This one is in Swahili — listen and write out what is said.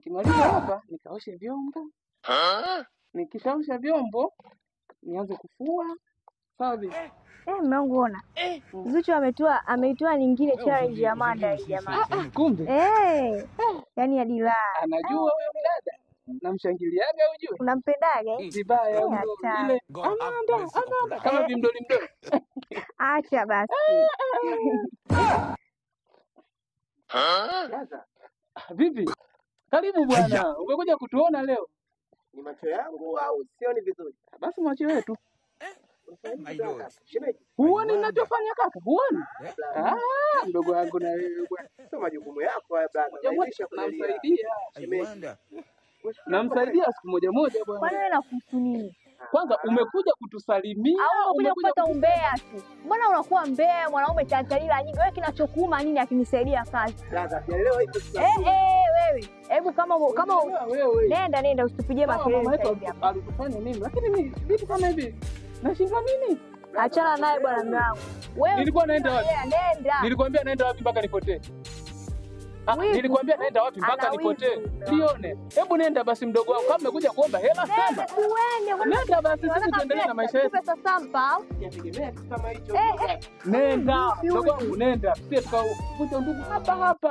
Nikimaliza hapa nikaoshe vyombo. Nikishaosha vyombo nianze kufua. Sawa bibi? Mume wangu ona. Zuchu ameitoa nyingine challenge ya mada hii jamani. Kumbe. Yaani adila. Anajua huyo mdada. Namshangiliaga ujue. Unampendaga? Vibaya mno. Ile Amanda kama vimdoli mdoli. Acha basi. Sasa vipi? Karibu bwana. Umekuja kutuona leo. Ni macho yangu au sioni vizuri? Basi macho yetu. Shemeji. Huoni ninachofanya kaka? Huoni? Mdogo wangu na wewe bwana. Sio majukumu yako haya bwana. Namsaidia. Namsaidia siku moja moja bwana. Kwani wewe unakuhusu nini? Kwanza umekuja kutusalimia au umekuja kupata umbea tu? Mbona unakuwa mbea mwanaume tantalila nyingi? Wewe kinachokuuma nini akinisaidia kazi? Brother, sielewa hicho kitu. Wewe. Hebu kama wewe. Nenda usitupige makelele mama sasa yetu hivi hapa. Alikufanya nini? Lakini mimi vitu kama hivi nashindwa nini? Achana naye bwana mume wangu. Wewe nilikuwa naenda wapi? Nenda. Nilikwambia naenda wapi mpaka nipotee? Nilikwambia naenda wapi mpaka nipotee? Lione. Hebu nenda basi mdogo wangu, kama umekuja kuomba hela sema. Uende. Nenda basi sisi tuendelee na maisha yetu. Pesa sampa. Sijategemea kitu kama hicho. Nenda mdogo wangu nenda. Sisi tukakuta ndugu hapa hapa.